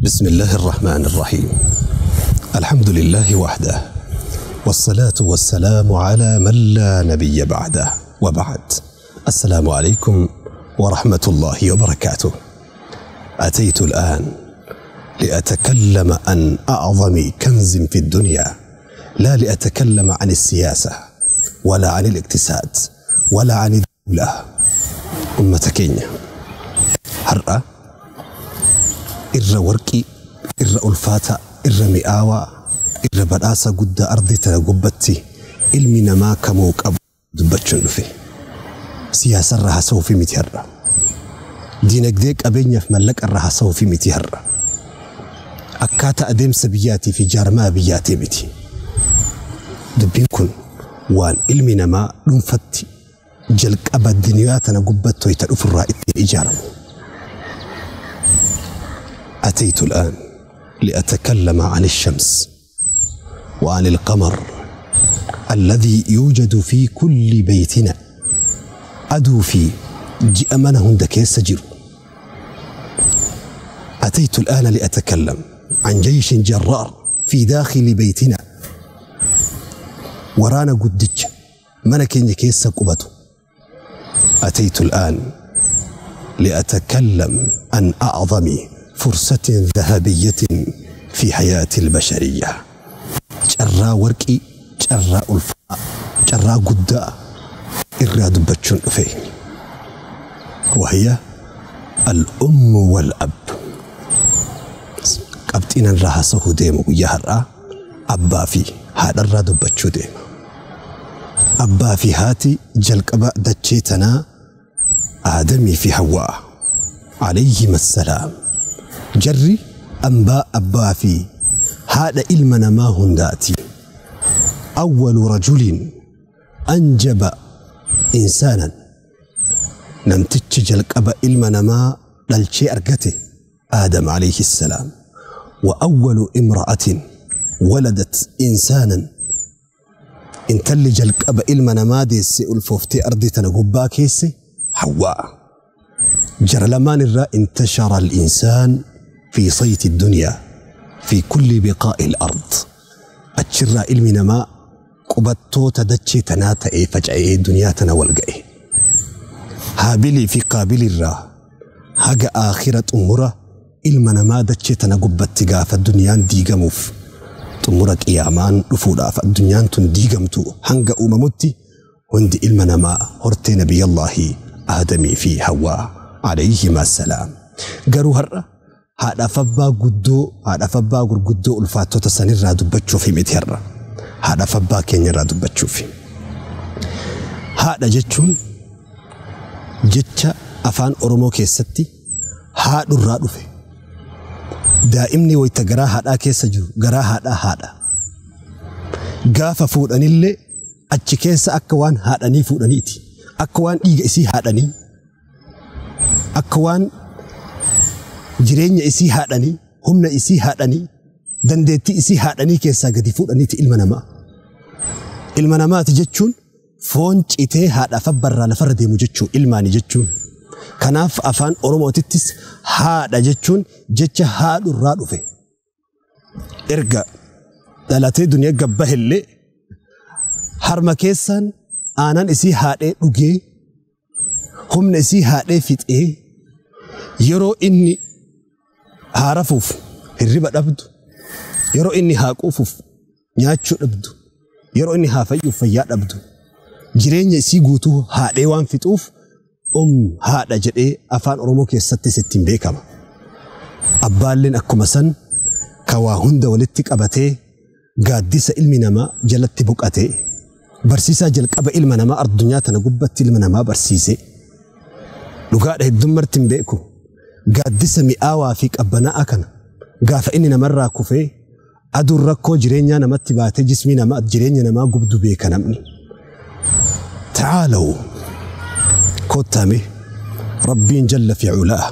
بسم الله الرحمن الرحيم. الحمد لله وحده، والصلاة والسلام على من لا نبي بعده، وبعد. السلام عليكم ورحمة الله وبركاته. أتيت الآن لأتكلم عن أعظم كنز في الدنيا، لا لأتكلم عن السياسة ولا عن الاقتصاد ولا عن الدولة. Ummata keenya, har'a irra warqii, irra ulfaataa, irra mi'aawaa, irra badhaasa guddaa ardii tana gubbatti ilmi namaa kamuu qabu dubbachuun dhufe. Siyaasarra haasa'uufi miti har'a. Diinagdee, qabeenyaaf mallaqarra haasa'uufi miti har'a. Akkaataa adeemsa biyyaatii fi jaarmaa biyyaatii miti. Dubbiin kun waan ilmi namaa dhuunfatti jalqaba duniyaa tana gubbatti wayita dhufurraa ittiin ijaaramu. أتيت الآن لأتكلم عن الشمس وعن القمر الذي يوجد في كل بيتنا. Aduu fi ji'a mana hunda keessa jiru. أتيت الآن لأتكلم عن جيش جرار في داخل بيتنا. Waraana guddicha mana keenya keessa qubatu. أتيت الآن لأتكلم عن أعظم فرصة ذهبية في حياة البشرية. Carraa warqii, carraa ulfaa, carraa guddaa irraa dubbachuun dhufe. وهي الأم والأب. Qabxiin irraa haasa'uu deemu guyyaa har'aa abbaa fi haadharraa dubbachuu deema. Abbaa fi haati jalqaba dachee tanaa Aadamii fi Hawwaa عليهما السلام. Jarri ambaa abbaa fi haadha ilma namaa hundaati. أول رجل أنجب إنسانا, namtichi jalqaba ilma namaa dhalchee argate Aadam عليه السلام. وأول امرأة ولدت إنسانا, intalli jalqaba ilma namaa deesse, ulfooftee ardii tana gubbaa keesse, Hawwaa. Jara lamaan irraa انتشر الإنسان في صيت الدنيا في كل بقاع الأرض. Achirraa ilmi namaa qubattoota dachee tanaa ta'ee faca'ee duniyaa tana wal ga'e. Haabilii fi Qaabilirraa haga aakhira xumura ilma namaa dachee tana gubbatti gaafa duniyaan diigamuuf, xumura qiyaamaan dhufuudhaaf addunyaan tun diigamtu hanga uumamutti, hundi ilma namaa hortee Nabiyyallaahi Aadamii fi Hawwaa عليهما السلام. Garuu har'a haadhaaf abbaa guddoo, haadhaaf abbaa gurguddoo ulfaattota sanirraa dubbachuuf miti har'a. Haadhaaf abbaa keenyarraa dubbachuuf. Haadha jechuun jecha afaan Oromoo keessatti haadhurraa dhufe. Daa'imni wayita garaa haadhaa keessa jiru garaa haadhaa haadha. Gaafa fuudhanillee achi keessa akka waan haadhanii fuudhaniiti. Akka waan dhiiga isii haadhanii, akka waan jireenya isii haadhanii, humna isii haadhanii, dandeettii isii haadhanii keessaa gadi fuudhaniiti ilma namaa. Ilma namaati jechuun foon citee haadhaaf abbarraa lafarra deemu jechuu ilmaani jechuun. Kanaaf afaan Oromootittis haadha jechuun jecha haadhurraa dhufe. Erga dhalatee duniyaa gabbahellee harma keessaan aanan isii haadhee dhugee, humna isii haadhee fixee, yeroo inni haarafuuf hirriba dhabdu, yeroo inni haa quufuuf nyaachuu dhabdu, yeroo inni haa fayyuuf fayyaa dhabdu, jireenya isii guutuu haadhee waan fixuuf haadha jedhee afaan Oromoo keessattis ittiin beekama. Abbaalleen akkuma san ka waa hunda walitti qabatee, gaaddisa ilmi namaa jalatti boqatee, barsiisaa jalqaba ilma namaa addunyaa tana gubbatti ilma namaa barsiise. Dhugaadha, hedduun marti hin beeku. Gaaddisa mi'aawaa fi qabbanaa'aa kana gaafa inni namarraa kufee aduun rakkoo jireenyaa namatti baatee jismii namaa, jireenya namaa gubdu beeka namni. تعالوا kottaame. Rabbiin جل في علاه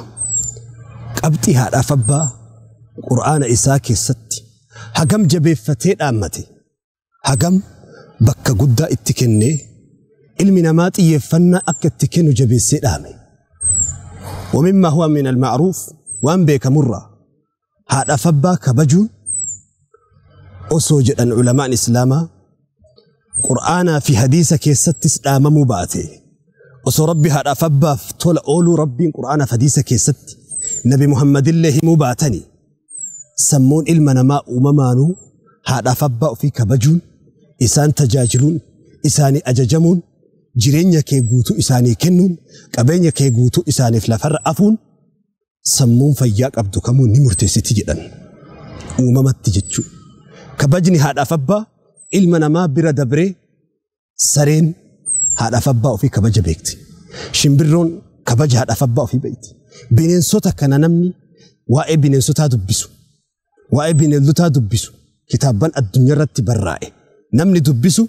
qabxii haadhaaf abbaa qur'aana isaa keessatti hagam jabeeffatee dhaammate, hagam bakka guddaa itti kennee ilmi namaa xiyyeeffannaa akka itti kennu jabeessee dhaame. ومما هو من المعروف, waan beekamurraa Haadhaaf abbaa kabajuun osoo jedhan ulamaan Islaamaa Qur'aanaa fi hadiisa keessattis dhaamamuu baate. Osoo Rabbi haadhaaf abbaaf tola ooluu Rabbiin Qur'aanaa fi hadiisa keessatti Nabi Muhammadillee himuu baatani. Sammuun ilma namaa uumamaanuu haadhaaf abbaa ofii kabajuun, isaan tajaajiluun, isaanii ajajamuun, jireenya kee guutuu isaanii kennuun, qabeenya kee guutuu isaaniif lafarra afuun sammuun fayyaa qabdu kamuu ni murteessiti jedhan. Uumamatti jechuu. Kabajni haadhaaf abbaa ilma namaa bira dabree sareen haadhaaf abbaa ofii kabaja beekti. Shimbirroon kabaja haadhaaf abbaa ofii beekti. Bineensota kana namni waa'ee bineensotaa dubbisu, waa'ee bineeldotaa dubbisu kitaabban addunyaa irratti barraa'e. Namni dubbisu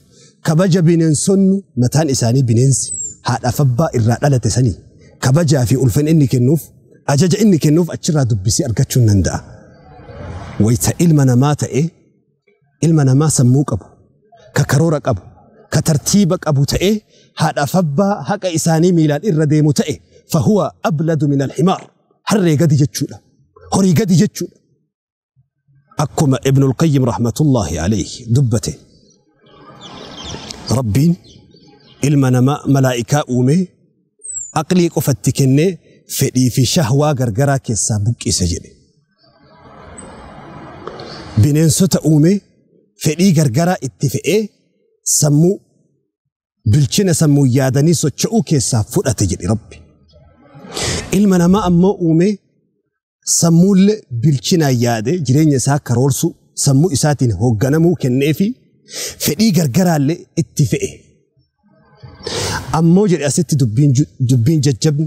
kabaja bineensonni mataan isaanii bineensi haadhaaf abbaa irraa dhalate sanii kabajaa fi ulfina inni kennuuf ajaja inni kennuuf achirraa dubbisee argachuu hin danda'a. Wayita ilma namaa ta'ee ilma namaa sammuu qabu, ka karoora qabu, ka tartiiba qabu ta'ee haadhaaf abbaa haqa isaanii miilaan irra deemu ta'e fahuwa abladu min alhimaar harree gadi jechuudha. Horii gadi jechuudha. Akkuma Ibnul Qayyim rahmatullahi alayhi dubbate. Rabbiin ilma namaa malaa'ikaa uumee aqlii qofatti kennee fedhii fi shahwaa gargaraa keessaa buqqise jedhe. Bineensota uumee fedhii gargaraa itti fe'ee sammuu bilchina sammuu yaadanii socho'uu keessaa fudhate jedhe Rabbi. Ilma namaa ammoo uumee sammuullee bilchinaan yaadee jireenya isaa karoorsuu sammuu isaatiin hoogganamuu kenneefi fedhii gargaraallee itti fe'e. Ammoo jedhe asitti dubbiin jajjabni,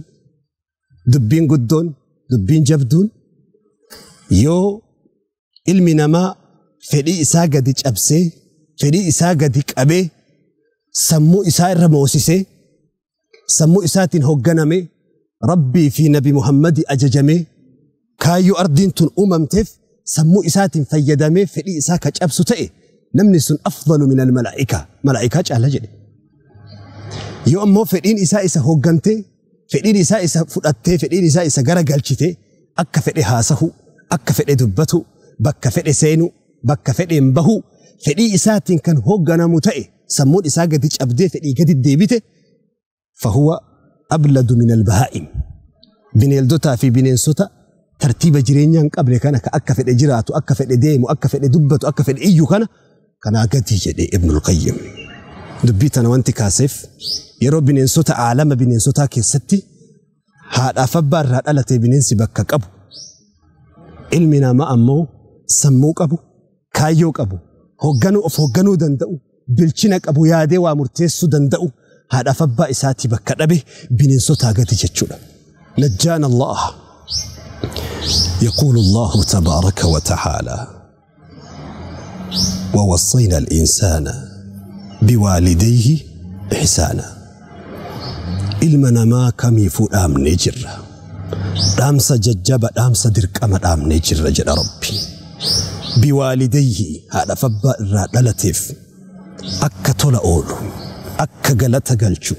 dubbiin guddoon, dubbiin jabduun yoo ilmi namaa fedhii isaa gadi cabsee, fedhii isaa gadi qabee, sammuu isaa irra moosisee, sammuu isaatiin hoogganamee, Rabbii fi Nabi Muhammadi ajajamee, kaayyoo ardiin tun uumamteef sammuu isaatiin fayyadamee fedhii isaa ka cabsu ta'e namni sun afdalu min almalaa'ikaa malaa'ikaa caala jedhe. Yoo ammoo fedhiin isaa isa hooggantee, fedhiin isaa isa fudhattee, fedhiin isaa isa garagalchitee akka fedhe haasahu, akka fedhe dubbatu, bakka fedhe seenu, bakka fedhe hin bahu, fedhii isaatiin kan hoogganamu ta'e sammuun isaa gadi cabdee fedhii gadi deebite fahuwa abladu min albahaa'im. Bineeldotaa fi bineensota tartiiba jireenyaa hin qabne kana ka akka fedhe jiraatu, akka fedhe deemu, akka fedhe dubbatu, akka fedhe iyyu kana kanaa gadi jedhe Ibnul Qayyim. Dubbii tana wanti kaaseef yeroo bineensota aalama bineensotaa keessatti haadhaaf abbaa irraa dhalatee bineensi bakka qabu, ilmi namaa ammoo sammuu qabu, kaayyoo qabu, hoogganuu of hoogganuu danda'u, bilchina qabu, yaadee waa murteessuu danda'u haadhaaf abbaa isaatii bakka dhabe bineensotaa gadi jechuudha. Najjaana Allah. يقول الله تبارك وتعالى: ووصينا الإنسان بوالديه إحسانا. Ilma namaa kamiifuu dhaamnee jirra. Dhaamsa jajjaba, dhaamsa dirqama dhaamnee jirra jedha Rabbi. Biwaalidayhi haadhaaf abbaa irraa dhalateef akka tola oolu, akka galata galchu,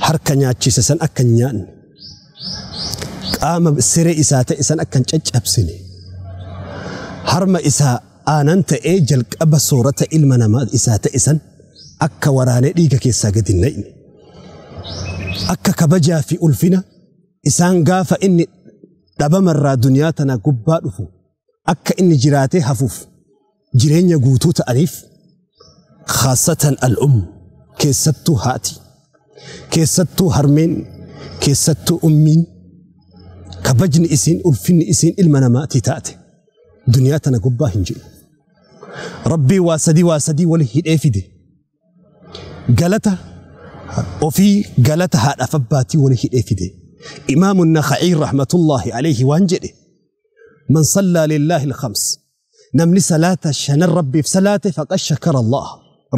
harka nyaachise san akka hin nyaanne, qaama siree isaa ta'e san akka hin caccabsine, harma isaa aanan ta'ee jalqaba soorata ilma namaa isaa ta'e san akka waraanee dhiiga keessaa gadi hin naqne, akka kabajaa fi ulfina isaan gaafa inni dhabamarraa duniyaa tana gubbaa dhufu akka inni jiraatee hafuuf jireenya guutuu ta'aniif khaasatan al-um keessattuu haati, keessattuu harmeen, keessattuu ummiin kabajni isiin ulfinni isiin ilma namaatii taate duniyaa tana gubbaa hin jiru. Rabbii waa sadii wali hidhee fide. Galata ofii galata haadhaaf abbaatii wali hidhee fide. Imaamu Nakhaciin rahmatullahi alayhi waan jedhe: من صلى لله الخمس namni salaata shanan Rabbiif salaate faqad shakara Allah,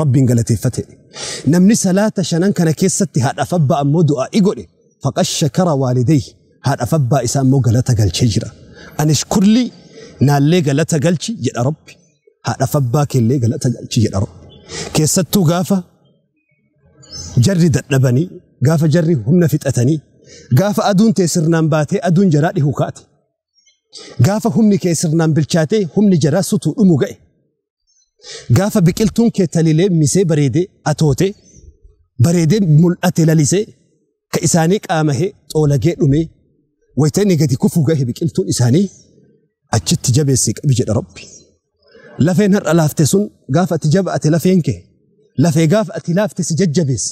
Rabbiin galateeffate. Namni salaata shanan kana keessatti haadhaaf abbaa ammoo du'aa godhe faqad shakara waalidayhi, haadhaaf abbaa isaa ammoo galata galchee jira. Anis kulli naallee galata galchi jedha Rabbi. Haadhaaf abbaa keellee galata galchi jedha Rabbi. Keessattuu gaafa jarri dadhabanii, gaafa jarri humna fixatanii, gaafa aduun tee sirnaan baatee aduun jaraa dhihu kaate. Gaafa humni kee sirnaan bilchaatee humni jaraa sutuu dhumu ga'e. Gaafa biqiltuun kee talilee misee bareedee atootee bareedee mul'ate lalisee ka isaanii qaamahee xoolagee dhumee wayita inni gadi kufuu gahe biqiltuun isaanii achitti jabeessee qabi jedha Rabbi. Lafeen har'a laafte sun gaafa ati jabaate lafeen kee lafee gaafa ati laafte si jajjabeesse.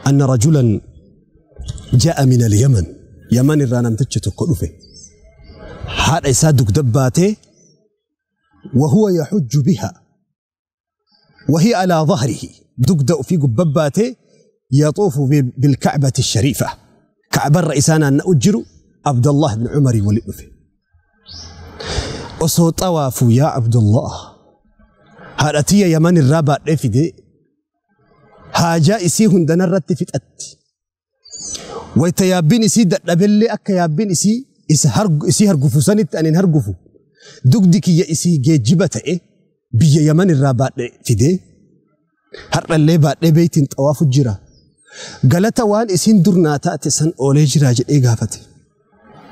Anna rajulan ja'a min al-Yaman. Yaman irraa namtichi tokko dhufe. Haadha isaa dugda baatee وهو يحج بها وهي على ظهره دقدأ في قبباته يطوف بالكعبة الشريفة. كعبة الرئيسان أن أجر عبد الله بن عمر ولئفه أصو طواف يا عبد الله هالتي يمن الرابع رفدي هاجا إسي هندنا الرتفت أت ويتيابين إسي دقبلي أكا يابين إسي إسي هرقفو سنة أنين هرقفو دقدك يا إسي جيبته إيه بيا يمن الرابع فدي هر اللي بعد بيت طواف الجرا قالت وان إسين درنا تأتي سن أولي جرا جل إيه قافتي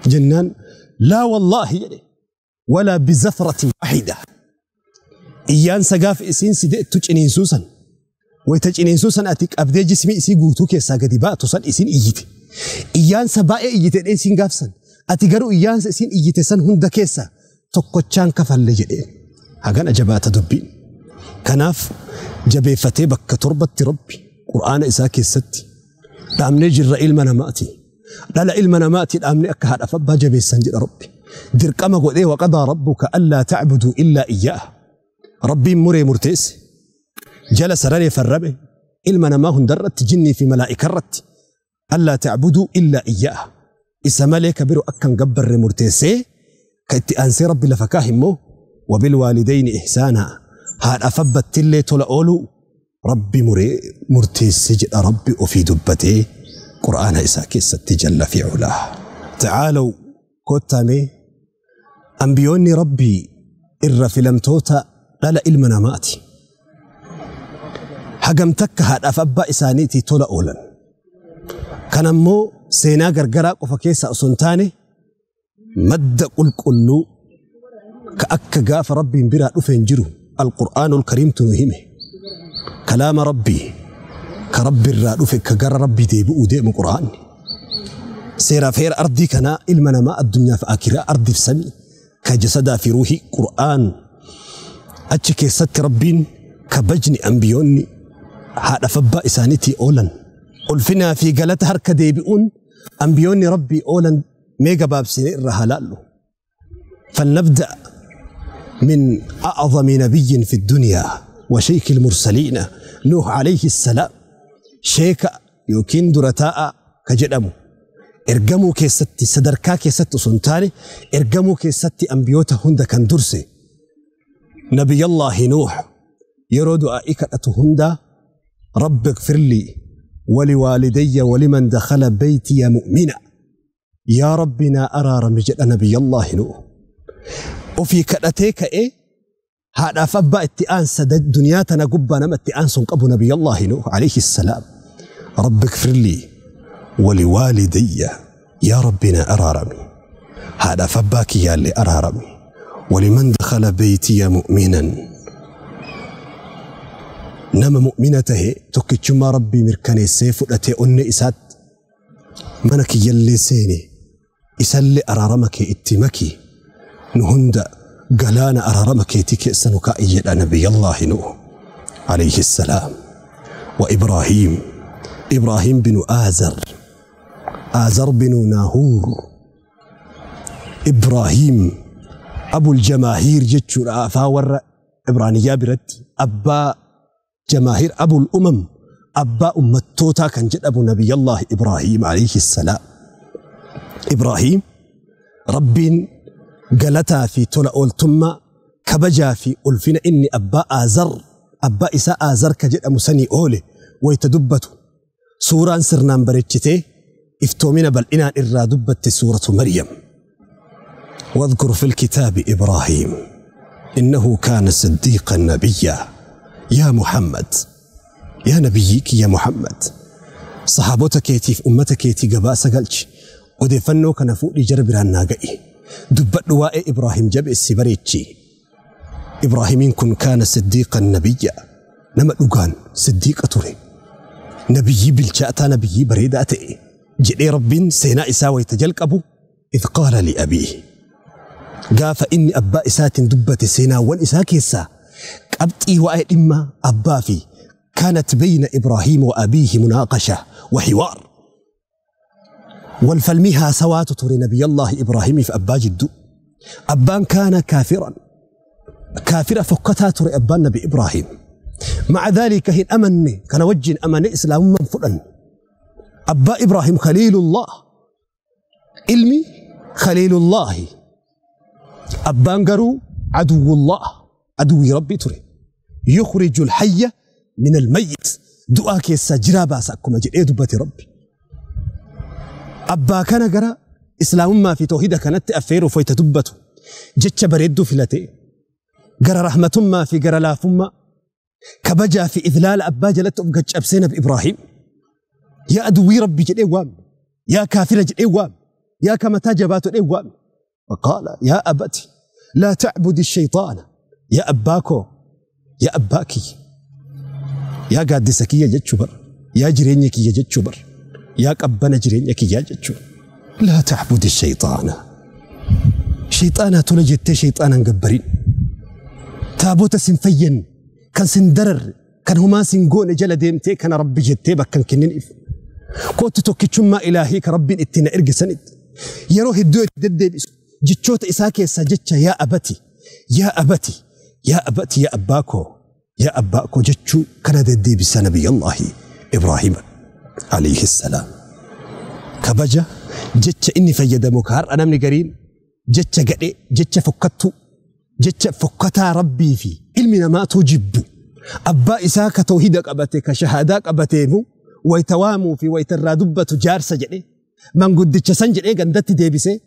جنان لا والله يعني ولا بزفرة واحدة إيان سقاف إسين سدئت تجنين سوسن ويتجنين سوسن أتيك أبدي جسمي إسي قوتو كيسا قدبات سن إسين إيجتي إيان سبائي إيجتي إسين قافسن أتيقرو إيان إسين إيجتي سن هند كيسا tokkochaan kafalle jedheen hagan ajabaata dubbiin. Kanaaf jabeeffatee bakka torbatti Rabbi qur'aana isaa keessatti dhaamnee jirra ilma namaati. Dhala ilma namaati dhaamnee akka haadhaaf abbaa jabeessan jedha Rabbi. Dirqama godhee waqadaa rabbuka allaa ta'buduu illaa iyyaah. Rabbiin muree murteesse jala sararee farrabe ilma namaa hundarratti jinnii fi malaa'ikarratti allaa ta'buduu illaa iyyaah. Isa malee ka biroo akka hin gabbarre murteessee كنت أنسي ربي لفكاهمو وبالوالدين إحسانا هذا فبت اللي تلا أولو ربي مرتي سجد ربي وفي دبتي قرآن إساكي ستجل في علاه. تعالوا كتامي أنبيوني ربي إر في لمتوتا لا إلمنا ماتي حقمتك هذا فبا إسانيتي تلا أولا كان مو سينا غرغرا قفكيسا أسنتاني مد قل كله كأك قاف ربي برا أفنجره القرآن الكريم تنهمه كلام ربي كرب الرا كجر ربي ديبو ديم القرآن سيرا فير أرضي كنا إلمنا ما الدنيا في آخرة أرضي في سمي كجسدا في روحي قرآن أتشكي ست ربين كبجني أنبيوني هذا فبا إسانتي أولا ألفنا في قلت هرك ديبئون أنبيوني ربي أولا ميجا باب سنين رهلالو. فلنبدأ من أعظم نبي في الدنيا وشيخ المرسلين نوح عليه السلام. شيخ يوكين درتاء كجدمو إرجمو كيستي سدركا كيست سنتاني إرجمو كيستي أنبيوتا هند كان درسي نبي الله نوح يرود أئكة هند رب اغفر لي ولوالدي ولمن دخل بيتي مؤمنا يا ربنا أرى رمجد نبي الله نوح وفي كأتيك إيه هذا فبا اتئان دنياتنا قبنا ما اتئان سنقب نبي الله نوح عليه السلام رب اغفر لي ولوالدي يا ربنا أرى رمي هذا فباك يا اللي أرى رمي ولمن دخل بيتي مؤمنا نما مؤمنته تكتشما ربي مركني سيف التي أني إسات منك يلي سيني إسلي أرارمك اتمكي نهند قلان أرارمك تكي سنكائي نبي الله نوح عليه السلام. وإبراهيم إبراهيم بن آزر آزر بن ناهور إبراهيم أبو الجماهير جتشور فاور إبرانيا برت أبا جماهير أبو الأمم أبا أمتوتا كان جد أبو نبي الله إبراهيم عليه السلام. إبراهيم رب قالتا في تلا أولتما كبجا في ألفنا إني أبا آزر أبا إساء آزر كجد أمسني أولي ويتدبتو سورة سرنان بريتشتي افتومنا بل إنا إرى دبت سورة مريم. واذكر في الكتاب إبراهيم إنه كان صديقا نبيا. يا محمد يا نبيك يا محمد صحابتك يتي في أمتك يتي قباسة قالش Odeeffannoo kana fuudhii jara biraan naa ga'i. Dubbadhu waa'ee Ibraahim jabeessi bareechi. Ibraahimiin kun kaana siddiiqan nabiyya. Nama dhugaan siddiiqa ture. Nabiyyii bilchaataa nabiyyii bareedaa ta'e. Jedhee Rabbiin seenaa isaa wayita jalqabu idh qaala li abiihi. Gaafa inni abbaa isaatiin dubbate seenaawwan isaa keessaa qabxii waa'ee dhimma abbaa fi كانت بين إبراهيم وأبيه مناقشة وحوار. والفلمها سوات تري نبي الله إبراهيم في أبا جدو. أبان كان كافرا كافرة فكتها تري أبان نبي إبراهيم. مع ذلك هن أمني كان وجه أمني إسلام من فلن. أبا إبراهيم خليل الله علمي خليل الله. أبان قرو عدو الله عدو ربي تري يخرج الحي من الميت. دعاك يسجرا باسكم أجل دبتي ربي. أبا كان قرا إسلام ما في توحيد كانت أفير فيت دبته جتش بريدو فلتي قرا رحمة ما في قرا لا فما كبجا في إذلال أبا جلت أبقى أبسينا بإبراهيم. يا أدوي ربي جل إوام يا كافر جل إوام يا كما تجبات الإوام. فقال يا أبتي لا تعبد الشيطان. يا أباكو يا أباكي يا قادسكي يا جتشبر يا جرينيكي يا جتشبر يا قبنا جرينيكي يا جتشبر. لا تعبد الشيطان. شيطانا تلجت شيطانا قبرين تابوت سنفين كان سندرر كان هما سنقون جل ديمتي كان ربي جتي بكن كنين كنت توكيتشما إلهي كربي اتنا إرق سند يروح الدو دد جتشوت إساكي سجتش يا أبتي يا أبتي يا أبتي يا أباكو يا أباكو جتشو كان ددي بسنبي الله إبراهيم عليه السلام. كبجة جتش إني فيدمك هر أنا من قرين جتش قري جتش فكتو جتش فكتا ربي في علمنا ما تجب أبا إساك توحيدك أبتك شهادك أبتيمو ويتوامو في ويترادبة جارسة جري من قد تشسنجري قندت ديبسي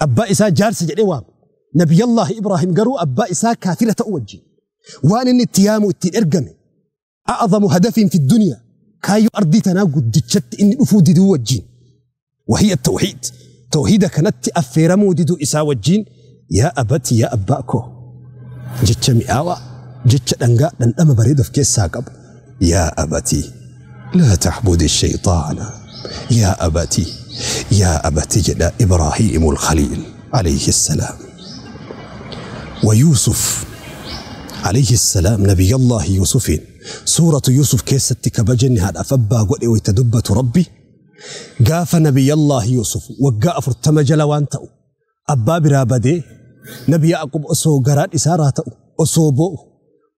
أبا إسا جارسة جري وام نبي الله إبراهيم قروا أبا إسا كافرة أوجي وأن إن التيام والترقمي أعظم هدف في الدنيا كايو أرضي تناقض دتشت إن أفود دو وجين وهي التوحيد. توحيد كانت أفيرمو دو إسا وجين يا أبتي يا أباكو جتش مئاوة جتش دنقا دنقا بريد في كيس ساقب يا أبتي لا تعبد الشيطان. يا أبتي يا أبتي جدا إبراهيم الخليل عليه السلام. ويوسف عليه السلام نبي الله يوسف سورة يوسف كيست كبجن هذا فبا قولي ويتدبة ربي قاف نبي الله يوسف وقاء فرتمجل وانتو أبا برابدي نبي يعقوب أسو قران إساراتو أسو بو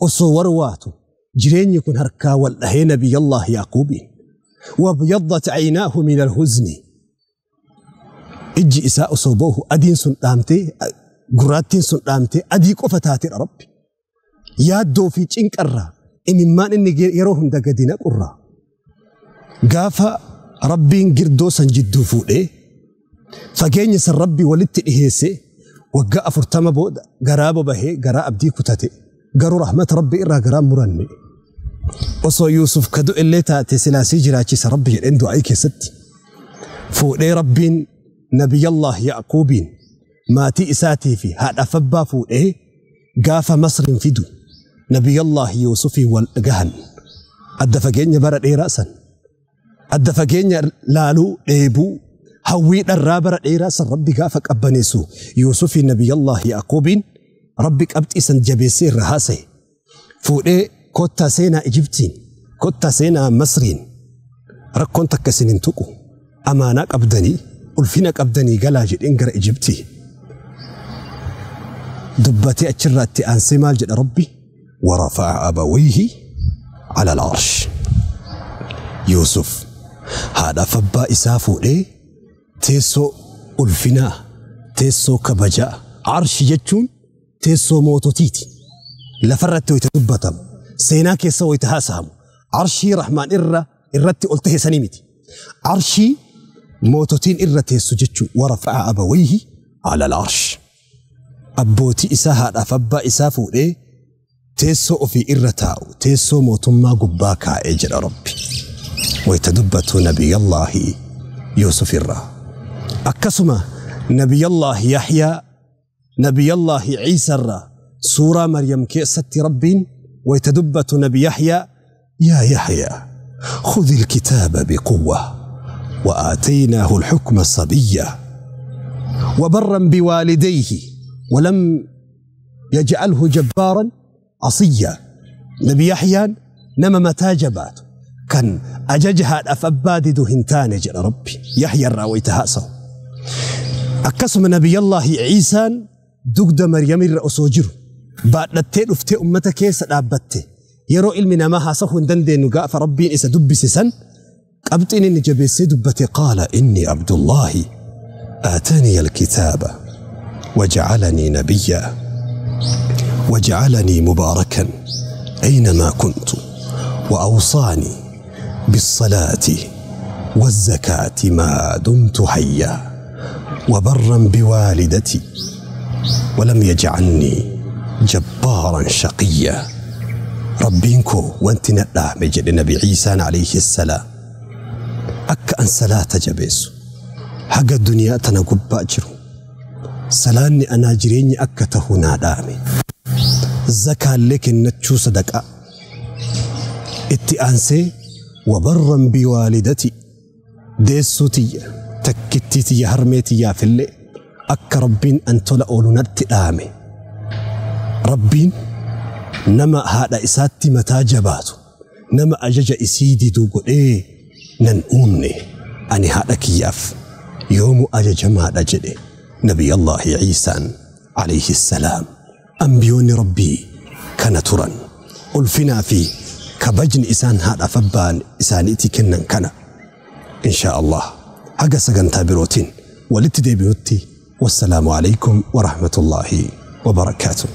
أسو ورواتو جرين يكون هركا والله نبي الله يعقوب وابيضت عيناه من الحزن إجي إساء أصوبوه أدين سن دامتي قراتين سن دامتي أدي قفتاتي ربي يادو في چنكرة إن ما إني يروهم دقدينا قرة قافا ربي قردو سنجدو فوق فجين سن ربي ولدت إهيسي وقا فرتما بود قرابو بهي قرا أبدي كتاتي قرو رحمة ربي إرى قرا مرني وصو يوسف كدو اللي تاتي سلاسي جراتي ربي الإندو عيك ست فوق ربي نبي الله يعقوب ماتي إساتي في هذا فبا فوق قاف مصر فدو نبي الله يوسف والجهن أدفقين برد إيه رأسا أدفقين لالو إيبو هوي الرابر إيه رأسا ربي قافك أبنيسو يوسف نبي الله يعقوب ربك أبت إسن جبيسي رهاسي فوق إيه كوتا سينا إجبتين كوتا سينا مصرين ركون تكسنين تقو أمانك أبدني ألفينك أبدني قلاجد إنقر إجبتي دبتي أتشرت أنسي مال ربي ورفع أبويه على العرش. يوسف هذا فبا إسافو ليه تيسو ألفنا تيسو كبجا عرش جتشون تيسو موتوتيتي لفرت ويتدبتم سيناك يسوي تهاسهم عرشي رحمن إرة إرتي قلته سنيمتي عرشي موتوتين إرة تيسو جتشو ورفع أبويه على العرش. أبوتي إساها أفبا إسافو ليه تيسو في إرتاو تيسو موتما قباكا إجر ربي ويتدبت نبي الله يوسف الرا. Akkasuma Nabiyallaahi Yaxyaa Nabiyallaahi Ciisarraa suuraa Maryam keessatti Rabbiin wayta dubbatu Nabi Yaxyaa yaa Yaxyaa خذ الكتاب بقوة وآتيناه الحكم صبيا وبرا بوالديه ولم يجعله جبارا عصيا. نبي يحيى نما متى جبات كان أججها أفبادد هنتان جل ربي يحيى الراويت هاسه. أكسم نبي الله عيسى دقد مريم الرأسوجر بعد لتين أفتي أمتك سنابته يرو علمنا ما هاسه دندن نقاء فربي إسا دبس سن قبطين إن جبس دبتي قال إني عبد الله آتاني الكتاب وجعلني نبيا وجعلني مباركا أينما كنت وأوصاني بالصلاة والزكاة ما دمت حيا وبرا بوالدتي ولم يجعلني جبارا شقيا. ربينكو وانت نلا مجد النبي عيسى عليه السلام أك أن صلاة جبيسو حق الدنيا تنقب أجرو سلاني أنا جريني أكته نادامي زكاة لك النتشو صدقاء اتئانسي وبرا بوالدتي ديسوتي تكتيتي يا هرميتي يا فلي أك ربين أن تلأولو نتئامي ربين نما هذا إساتي متى جباتو نما أجج إسيدي دوغو إيه نن أمني أني هذا كياف يوم أجج ما أجده نبي الله عيسى عليه السلام. أنبيون ربي كان ترا ألفنا في كبجن إسان هذا فبان إسانيتي كنن كان إن شاء الله حق سجن تابروتين ولتدي بيوتي. والسلام عليكم ورحمة الله وبركاته.